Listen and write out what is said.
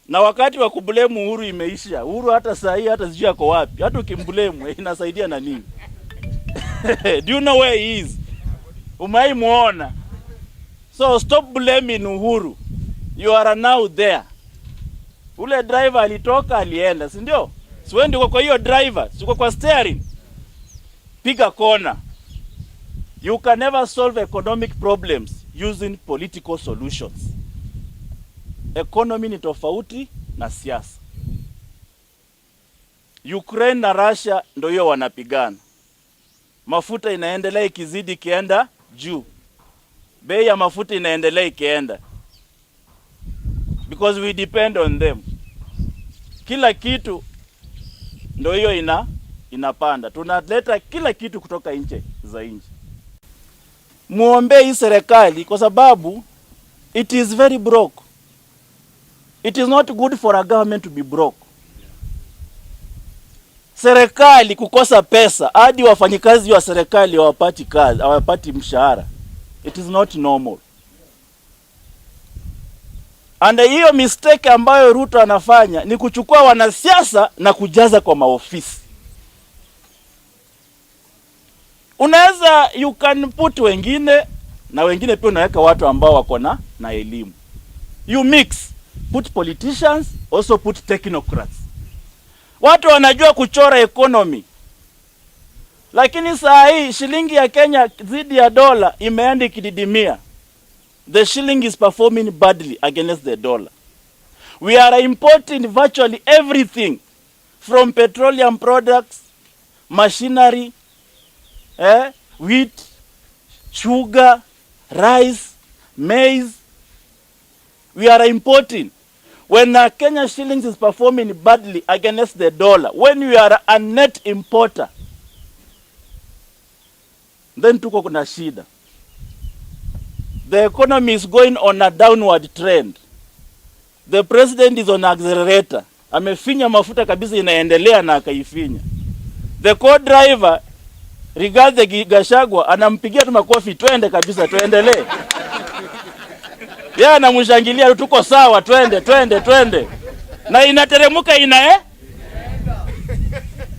Na wakati wa kublame Uhuru imeisha. Uhuru hata saa hii hata sijui ako wapi. Hata ukimblame inasaidia na nini? Do you know where he is? Umewahi muona? So stop blaming Uhuru. You are now there. Ule driver alitoka, alienda, si ndio? Si wewe ndio kwa hiyo driver, si uko kwa steering. Piga kona. You can never solve economic problems using political solutions. Economy ni tofauti na siasa. Ukraine na Russia ndio hiyo wanapigana. Mafuta inaendelea ikizidi ikienda juu. Bei ya mafuta inaendelea ikienda. Because we depend on them. Kila kitu ndio hiyo inapanda. Tunaleta kila kitu kutoka nje za nje. Muombe hii serikali kwa sababu it is very broke. It is not good for a government to be broke. Serikali kukosa pesa hadi wafanyikazi wa serikali hawapati kazi, hawapati mshahara. It is not normal. And hiyo mistake ambayo Ruto anafanya ni kuchukua wanasiasa na kujaza kwa maofisi. Unaweza, you can put wengine na wengine pia unaweka watu ambao wako na elimu. You mix, put politicians, also put technocrats. Watu wanajua kuchora economy. Lakini saa hii shilingi ya Kenya dhidi ya dola imeenda ikididimia. The shilling is performing badly against the dollar. We are importing virtually everything from petroleum products, machinery, wheat, sugar, rice, maize. We are importing. When Kenya shillings is performing badly against the dollar, when we are a net importer, then tuko kuna shida. The economy is going on a downward trend. The president is on accelerator. Amefinya mafuta kabisa, inaendelea na akaifinya. The co-driver Rigathi Gachagua anampigia tu makofi, twende kabisa, tuendelee. Yeye anamshangilia, tuko sawa, twende twende twende, na inateremuka.